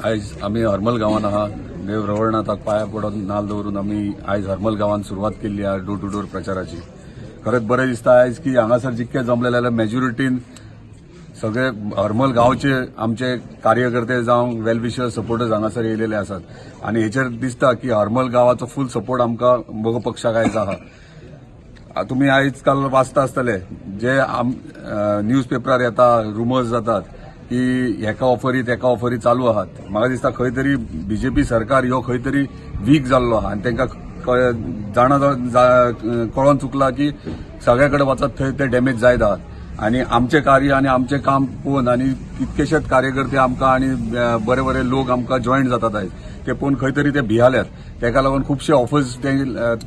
आयज आमी हरमल गांवांत आहा. देव रवळनाथाक पांया पडून नाल दवरून आमी आयज हरमल गांवांत सुरवात केल्ली आहा डोर टू डोर प्रचाराची. खरेंच बरें दिसता आयज की हांगासर जितके जमलेले जाल्यार मेजॉरिटीन सगळे हरमल गांवचे आमचे कार्यकर्ते जावं वेल विशर्स, सपोर्टर्स हांगासर येयलेले आसात आनी हेचेर दिसता की हरमल गांवाचो फूल सपोर्ट आमकां मगो पक्षाक आयज आहा. तुमी आयज काल वाचता आसतले जे आम न्यूज पेपरार येता, रुमर्स जातात की हेका ऑफरी, तेका ऑफरी चालू आहात. म्हाका दिसता खंय तरी बीजेपी सरकार ह्यो खंय तरी वीक जाल्लो आहा आनी तांकां जाणा कळोन चुकला की सगळे कडेन वचत थंय ते डॅमेज जायत आहात. आनी आमचें कार्य आनी आमचें काम पळोवन आनी कितकेशेच कार्यकर्ते आमकां आनी बरे बरे लोक आमकां जॉयन जातात आयज, ते पळोवन खंय तरी ते भियाल्यात. तेका लागून खुबशे ऑफर्स ते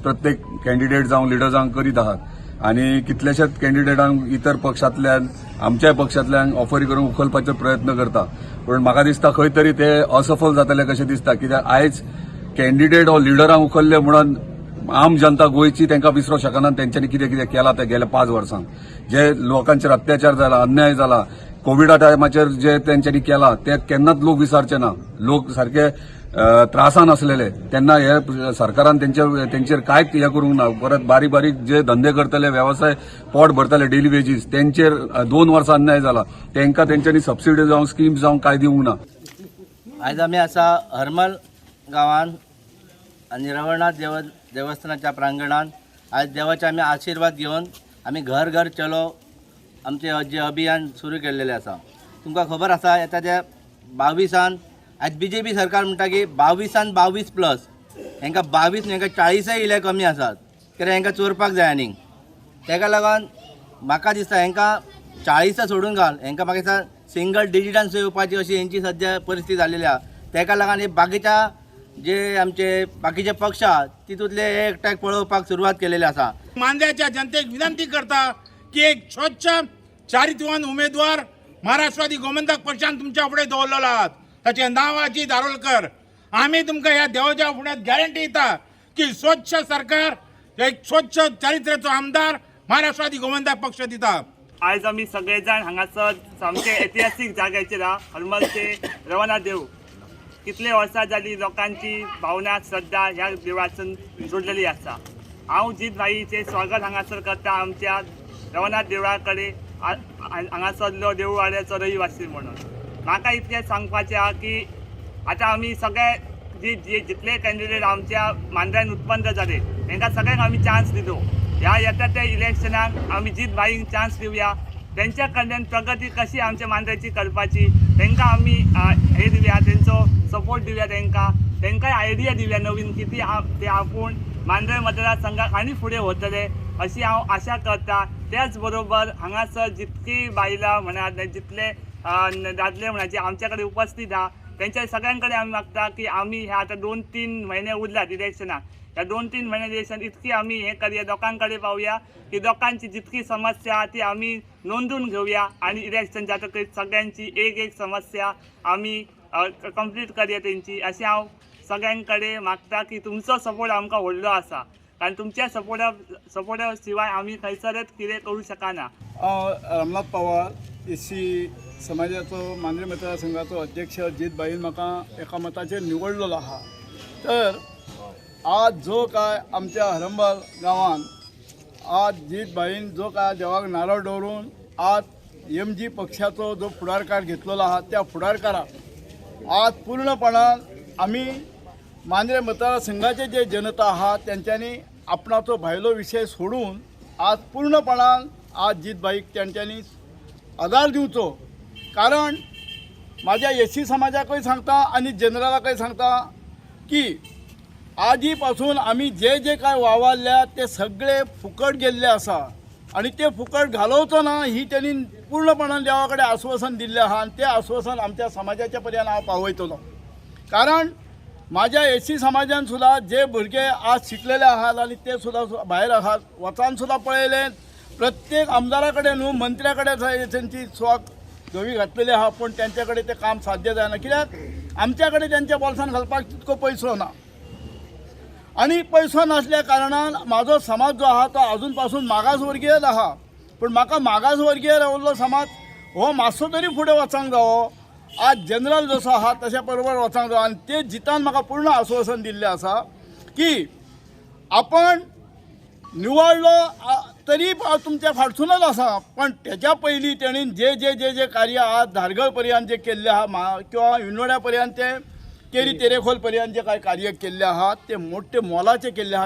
प्रत्येक कॅन्डिडेट जावं लिडर्सांक करीत आहात आनी कितलेशेच कॅन्डिडेटांक इतर पक्षांतल्यान, आमच्याय पक्षांतल्यान ऑफरी करून उखलपाचो प्रयत्न करता. पूण म्हाका दिसता खंय तरी ते असफल जातले कशें दिसता, कित्याक आयज कॅन्डिडेट हो लिडरांक उखल्ले म्हणून आम जनता गोंयची तांकां विसरूंक शकना. तेंच्यांनी कितें कितें केलां ते गेल्या 5 वर्सांक, जे लोकांचेर अत्याचार जाला, अन्याय जाला, कोविडा टायमाचेर जे तेंच्यांनी केलां ते केन्नाच लोक विसरचे ना. लोक सारके त्रासान आसलेले तेन्ना हे सरकारान तेंचेर कांयच हें करूंक ना. परत बारीक बारीक जे धंदे करतले, वेवसाय पोट भरतले, डेली वेजीस, तेंचेर 2 वर्सां अन्याय जाला. तेंकां तेंच्यांनी सबसिडी जावं, स्किम्स जावं, कांय दिवंक ना. आयज आमी आसा हरमल गांवांत आनी रवळनाथ देवस्थानाच्या प्रांगणात. आयज देवाचे आमी आशिर्वाद घेवन आमी घर घर चलो आमचें जे अभियान सुरू केल्लेलें आसा. तुमकां खबर आसा, येता त्या 22न आयज बीजेपी सरकार म्हणटा की 22न 22 प्लस. हेंकां 22 न्हय, हेंकां 40य इले कमी आसात, कित्याक हेंकां चोरपाक जाय आनीक. तेका लागून म्हाका दिसता हेंकां 40 सोडून घाल, हेंकां म्हाका दिसता सिंगल डिजिटान सुद्दां येवपाची अशी हेंची सद्या परिस्थिती जाल्लेली आहा. तेका लागून हे बाकीच्या जे आमचे बाकीचे पक्ष आहा, तितूंतले हे एकट्याक पळोवपाक सुरवात केलेली आसा. मांद्याच्या जनतेक विनंती करता की एक स्वच्छ, चारित्र्यवान उमेदवार महाराष्ट्रवादी गोमंतक पक्षान तुमच्या फुडें दवरलेलो आहात. ताचें नांव अजित दारोलकर. आमी तुमकां ह्या देवाच्या फुड्यात गॅरंटी दिता की स्वच्छ सरकार, एक स्वच्छ चारित्र्याचो आमदार महाराष्ट्रवादी गोमंतक पक्ष दिता. आयज आमी सगळे जाण हांगासर सामके ऐतिहासीक जाग्याचेर आहा, हरमलचे रवळनाथ देव. कितले वर्सां जाली लोकांची भावना, श्रद्धा ह्या देवळासून जोडलेली आसा. हांव जीत भाईचें स्वागत हांगासर करता आमच्या रवळनाथ देवळा कडेन, हांगासरलो देवळवाड्याचो रहिवासी म्हणून. म्हाका इतकें सांगपाचें आहा की आतां आमी सगळे जी जे जितले कॅन्डिडेट आमच्या मांद्र्यान उत्पन्न जाले, तांकां सगळ्यांक आमी चान्स दिलो. ह्या येता त्या इलेक्शनाक आमी जीत भाईंक चान्स दिवया. तेंच्या कडल्यान प्रगती कशी आमच्या मांद्र्याची करपाची, तांकां आमी हे दिवया, तेंचो सपोर्ट दिवया. तांकांय आयडिया दिवया नवीन कितें ते आपूण मांद्रे मतदारसंघाक आनी फुडें व्हरतले अशी हांव आशा करता. त्याच बरोबर हांगासर जितकी बायलां म्हणात, जितले दादले म्हणा, जे आमच्या कडेन उपस्थित आहा, तेंच्या सगळ्यां कडेन आमी मागता की आमी हे आतां 2-3 म्हयने उरल्यात इलेक्शनाक, ह्या 2-3 म्हयने इलेक्शन इतकी आमी हें करया, लोकां कडेन पावया की लोकांची जितकी समस्या आहा ती आमी नोंदून घेवया आनी इलेक्शन जातकीच सगळ्यांची एक एक समस्या आमी कंप्लीट करया तेंची, अशें हांव सगळ्यां कडेन मागता की तुमचो सपोर्ट आमकां व्हडलो आसा, कारण तुमच्या सपोर्टा शिवाय आमी खंयसरच कितें करूं शकना. हांव रामनाथ पवार, एस सी समाजाचो मांद्रे मतदारसंघाचो अध्यक्ष. अजित भाईन म्हाका एका मताचेर निवडलेलो आहा. तर आज जो काय आमच्या हरंबल गांवान आज जीत भाईन जो काय देवाक नारळ दवरून आज एम जी पक्षाचो जो फुडारकार घेतलेलो आहा, त्या फुडारकाराक आज पूर्णपणान आमी मांद्रे मतदारसंघाचे जे जनता आहा, तेंच्यांनी आपणाचो भायलो विशय सोडून आज पूर्णपणान आज जीतभाईक तेंच्यांनी आदार दिवचो. कारण माझ्या एस सी समाजाकय सांगता आनी जनरलाकय सांगता की आजी पासून आमी जे जे काय वावरल्या ते सगळे फुकट गेल्ले आसा आनी ते फुकट घालोवचो ना ही त्यांनी पूर्णपणान देवा कडेन आश्वासन दिल्लें आहा आनी तें आश्वासन आमच्या समाजाच्या पर्यंत हांव पावयतलो. कारण माझ्या एस सी समाजान सुद्दां जे भुरगे आज शिकलेले आहात आनी ते सुद्दां भायर आहात, वचान सुद्दां पळयलें, प्रत्येक आमदारा कडेन न्हू, मंत्र्या कडेन तेंची स्वाक धवी घातलेली आहा, पूण तेंचे कडेन तें काम साध्य जायना, कित्याक आमच्या कडेन तेंच्या बोल्सान घालपाक तितको पयसो ना. आनी पयसो नासल्या कारणान म्हाजो समाज जो आहा तो अजून पासून मागासवर्गीयच आहा. पूण म्हाका मागासवर्गीय रावल्लो समाज हो मातसो तरी फुडें वचोंक जावो. आज जनरल जसो आहा तशा बरोबर वचोंक जाय. आनी ते जितान म्हाका पूर्ण आश्वासन दिल्लें आसा की आपण निवडलो तरी हांव तुमच्या फाटसूनच आसा, पण तेच्या पयलीं तेणीन जे जे जे जे कार्य आज धारगळ पर्यंत जे केल्लें आहा किंवा विनोड्या पर्यंत ते केरी तेरेखोल पर्यंत जे काय कार्य केल्ले आहा ते मोठे मोलाचे केल्ले आहा.